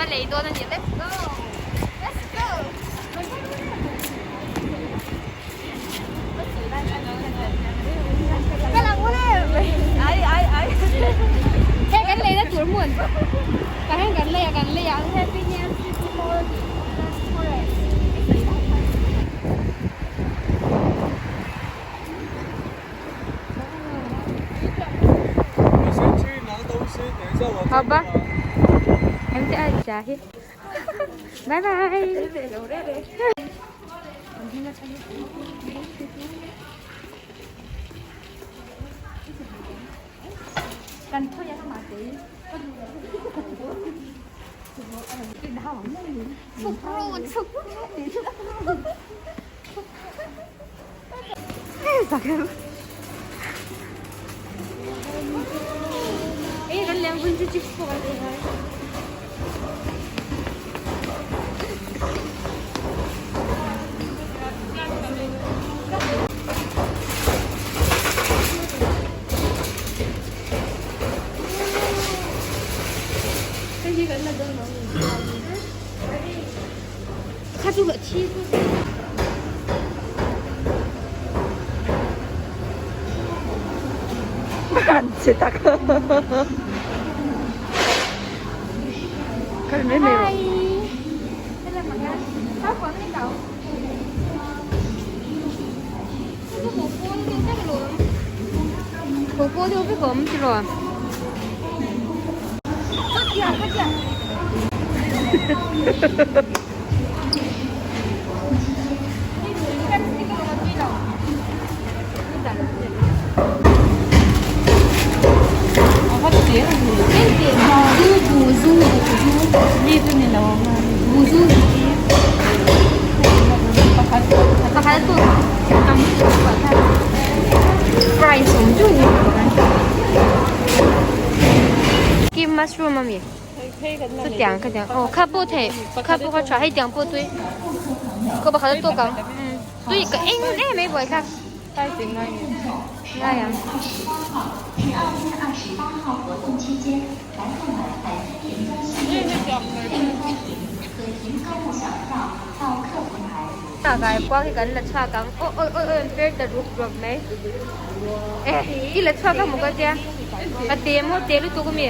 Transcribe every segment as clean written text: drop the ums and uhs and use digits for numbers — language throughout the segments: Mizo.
lei dawn a ni let's go let's go Ka lang ule ai ai ai Hei kan lei na tur hmun tah hian kan lei a kan lei ang Happiness City Mall tih Hào ba Em sẽ ăn trà hi Bye bye Ei kan leng vun chu chips pawh kan ei ngai. Hei hi kan la dawn lo ni. Kha chu ka thi chu. An che tak. Kal mai mai rawh. Price awm chu ni Kim mushroom ami chutiang khatiang aw kha pawh theih kha pawh kha tha hei tiang pawh tui khaw pakhat a tawk ang tui ka eng em em buai thlak ngai ang. Kai kuang hi kan la chhuak ang aw awi awi awi an per ta rup rup mai eh i la chhuak a maw ka tia a te maw te lutuk ami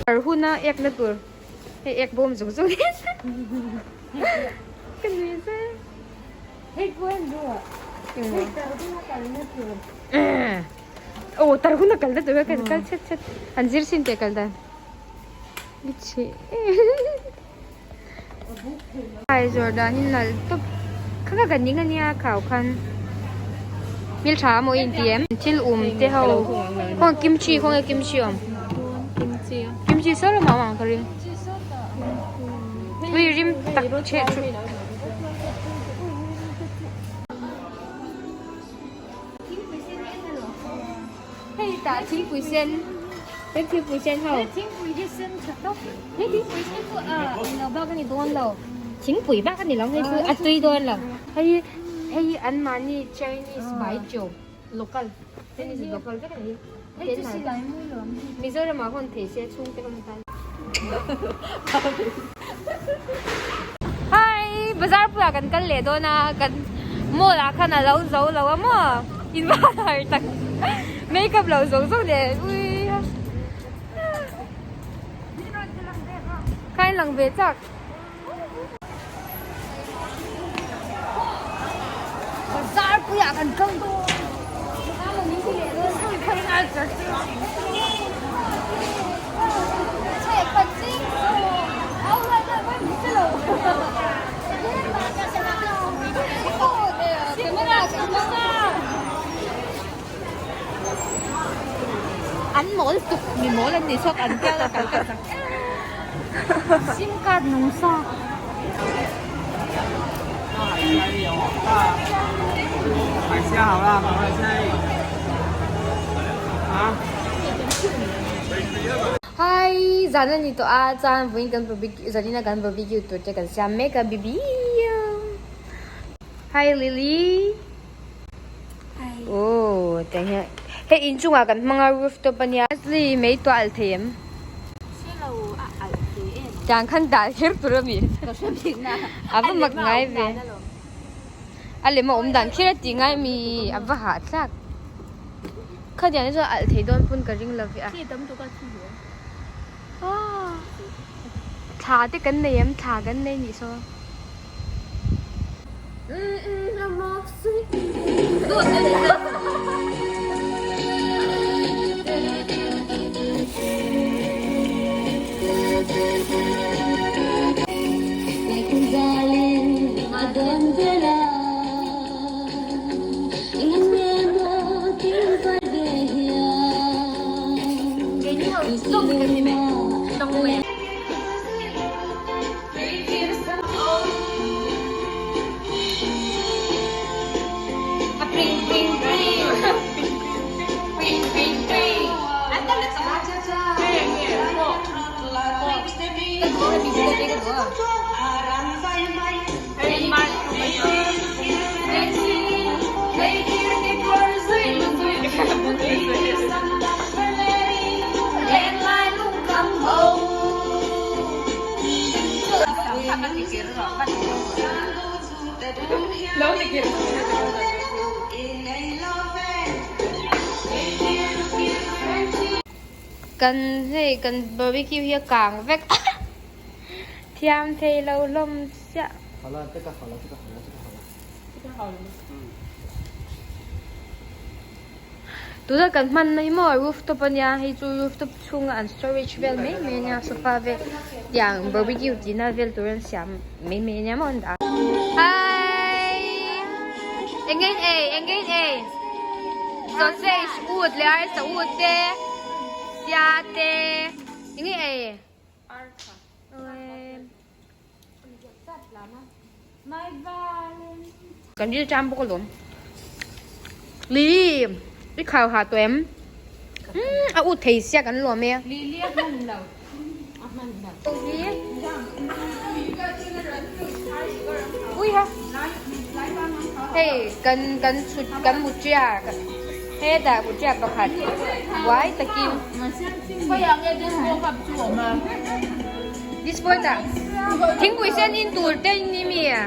har huna ek na tur hei ek bawm zuk zuk ka nui zel aw tar huna kal na tur ka kal chet chet an zir sin teh kal dan. Hai zawrh dan hi nalh tawp kha kha kan ning ania khau khan hmeltha a maw i inti em thil um te ho khawnge kimchi khawnge kimchi awm kimchi saw lamah awm ang ka ring ui rim tak chhe chu. Hei tah thingpui sen he thingpui sen ho thingpui hi sen tha tawp he thingpui sen chu a englo bak a ni dawn lo thingpui bak a ni lo hei chu a tui dawn lo hei hei hi an mahni chinese baijiu local chinese local vek a ni hei chu silai mu lo mizoram ah hawn thei se chhungte hawn tan Hi bazar puiah kan kal leh dawn a kan mall ah khan a lo zo lo a maw in van har tak makeup lo zawk zawk leh ui kha in lang ve chak. Bazar puiah kan kal dawn An mawl tuk mi mawl an ni chhuak an pial a kal ka chak Sim card nung sa. Hi zan a ni tawh a chuan vawiin kan barbecue zanin a kan barbecue tur te kan siam mek a bibi Hi Lily Hi Oh tiang hian. Hei inchungah kan hmang a rooftop ania. Leslie mei tuah alh thei em? Tiang khan dah kher tur a mi. A va mak ngai ve. A lem a awm dan kher a tih ngai mi a va hahthlak. Khatiang hi chuan alh thei dawn pawn ka ring lo ve a. Thla te kan nei em? Thla kan nei nih saw. Kan hei kan barbecue hi a kang vek a thiam thei lo hlawm chiah. Tuna kan hmanna hi maw rooftop ania hei chu rooftop chhunga an storage vel mai mai ania sofa vel tiang barbecue tihna vel tur an siam mai mai ania maw an dah hi eng nge in ei eng nge in ei sausage ut leh arsa ut te sia te eng nge ei Kan ril ṭam bawk alawm. Lily, i khau ha tawh em? Umm, a ut thei sia kan lawm e. Lily a hman lo. A hman lo. Ui ha. Hei, kan kan chhut kan mutria. Hetah mutria pakhat buai takin. This point ah thingpui sen in tur te in ni mi a.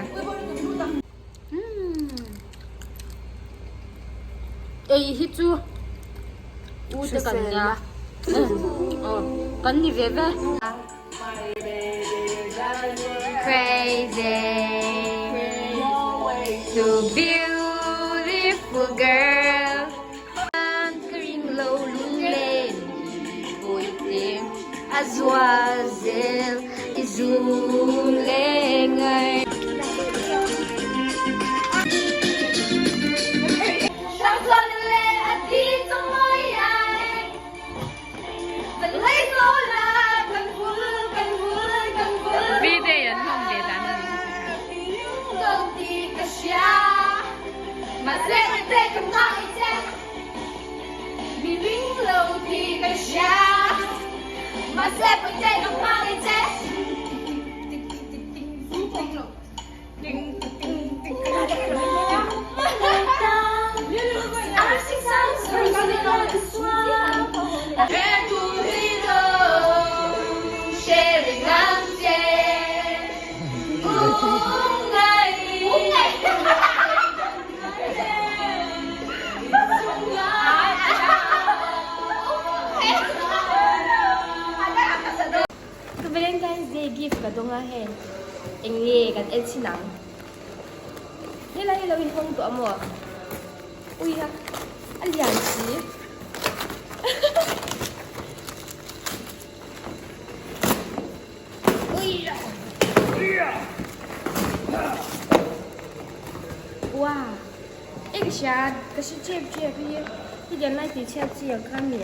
Ei hi chu u te kan nia. Kan ni ve ve. Crazy So beautiful girl Ka ring lo lunglen hi pawite a zual zel i zum le ngai. Ka Valentine's Day gift ka dawng a hei eng nge kan en chhin ang helai hi lo inhawng tawh a maw ui a a lian si ui a wow e ka hria ka hre tep tep hi hetiang lai tih chhiat chi ang kha a ni.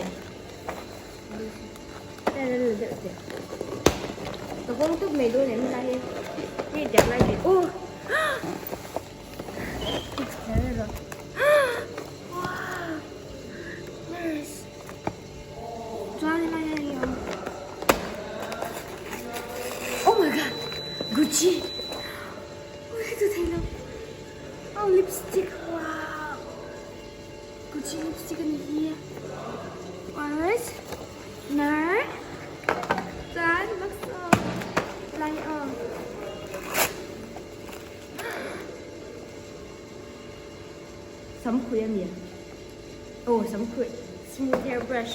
Ka kawng tup mai dawn em helai hi hei tiang lai tih aw wow nice chuan helai hi awm oh my god Gucci ui ka duh thei lo oh lipstick wow. Gucci lipstick a ni hi first nar chuan box aw lai aw samkhuih a ni aw samkhuih smooth hair brush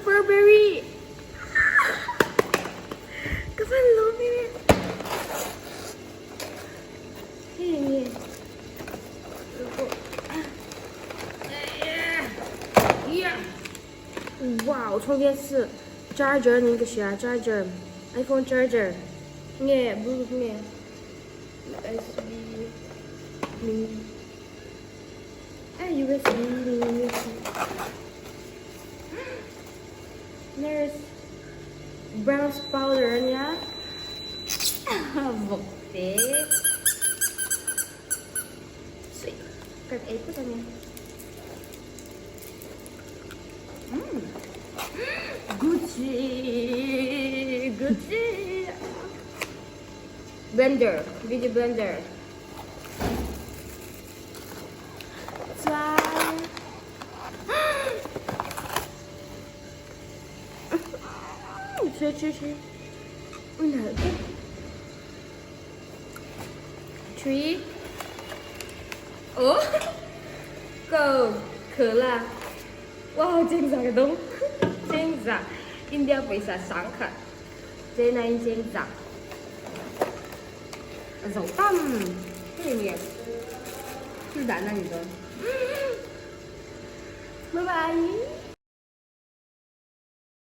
Burberry ka van lawm em em. Wow, 充电器，charger 你个啥？charger，iPhone charger，nge bluetooth nge USB mini，哎 USB mini USB。Nurse brows powder a nia vawk te suih kan ei phawt a nia umm Gucci Gucci blender beauty blender chuan Chhe chhe chhe. Three. Oh. Go. 可乐。哇，真正个东。真正。India pawisa sangkhat. China in 真正。Zo tam. Hei nge. Thil dahna ni dawn. Bye bye.